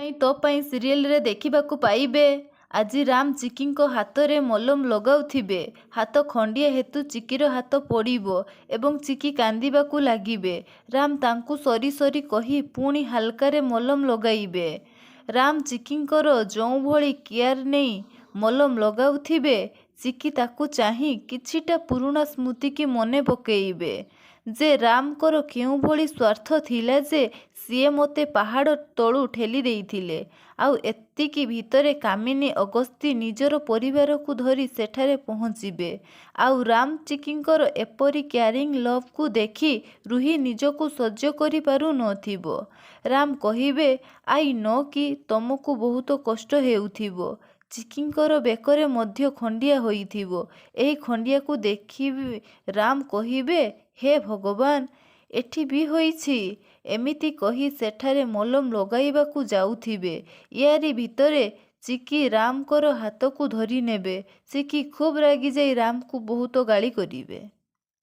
ପାଇଁ ତୋ ପାଇଁ ସିରିଏଲରେ ଦେଖିବାକୁ ପାଇବେ। ଆଜି ରାମ୍ ଚିକିଙ୍କ ହାତରେ ମଲମ ଲଗାଉଥିବେ। ହାତ ଖଣ୍ଡିଆ ହେତୁ ଚିକିର ହାତ ପୋଡ଼ିବ ଏବଂ ଚିକି କାନ୍ଦିବାକୁ ଲାଗିବେ। ରାମ୍ ତାଙ୍କୁ ସରି ସରି କହି ପୁଣି ହାଲକାରେ ମଲମ ଲଗାଇବେ। ରାମ୍ ଚିକିଙ୍କର ଯେଉଁଭଳି କେୟାର ନେଇ ମଲମ ଲଗାଉଥିବେ, ଚିକି ତାକୁ ଚାହିଁ କିଛିଟା ପୁରୁଣା ସ୍ମୃତିକି ମନେ ପକେଇବେ ଯେ ରାମ୍ଙ୍କର କେଉଁଭଳି ସ୍ୱାର୍ଥ ଥିଲା ଯେ ସିଏ ମୋତେ ପାହାଡ଼ ତଳୁ ଠେଲି ଦେଇଥିଲେ। ଆଉ ଏତିକି ଭିତରେ କାମିନୀ, ଅଗସ୍ତି ନିଜର ପରିବାରକୁ ଧରି ସେଠାରେ ପହଞ୍ଚିବେ। ଆଉ ରାମ୍ ଚିକିଙ୍କର ଏପରି କ୍ୟାରିଂ ଲଭ୍କୁ ଦେଖି ରୁହି ନିଜକୁ ସହ୍ୟ କରିପାରୁ ନଥିବ। ରାମ୍ କହିବେ, I no କି ତମକୁ ବହୁତ କଷ୍ଟ ହେଉଥିବ। ଚିକିଙ୍କର ବେକରେ ମଧ୍ୟ ଖଣ୍ଡିଆ ହୋଇଥିବ। ଏହି ଖଣ୍ଡିଆକୁ ଦେଖି ରାମ୍ କହିବେ, ହେ ଭଗବାନ, ଏଠି ବି ହୋଇଛି। ଏମିତି କହି ସେଠାରେ ମଲମ ଲଗାଇବାକୁ ଯାଉଥିବେ, ୟାରି ଭିତରେ ଚିକି ରାମ୍ଙ୍କର ହାତକୁ ଧରିନେବେ। ଚିକି ଖୁବ୍ ରାଗିଯାଇ ରାମ୍ଙ୍କୁ ବହୁତ ଗାଳି କରିବେ।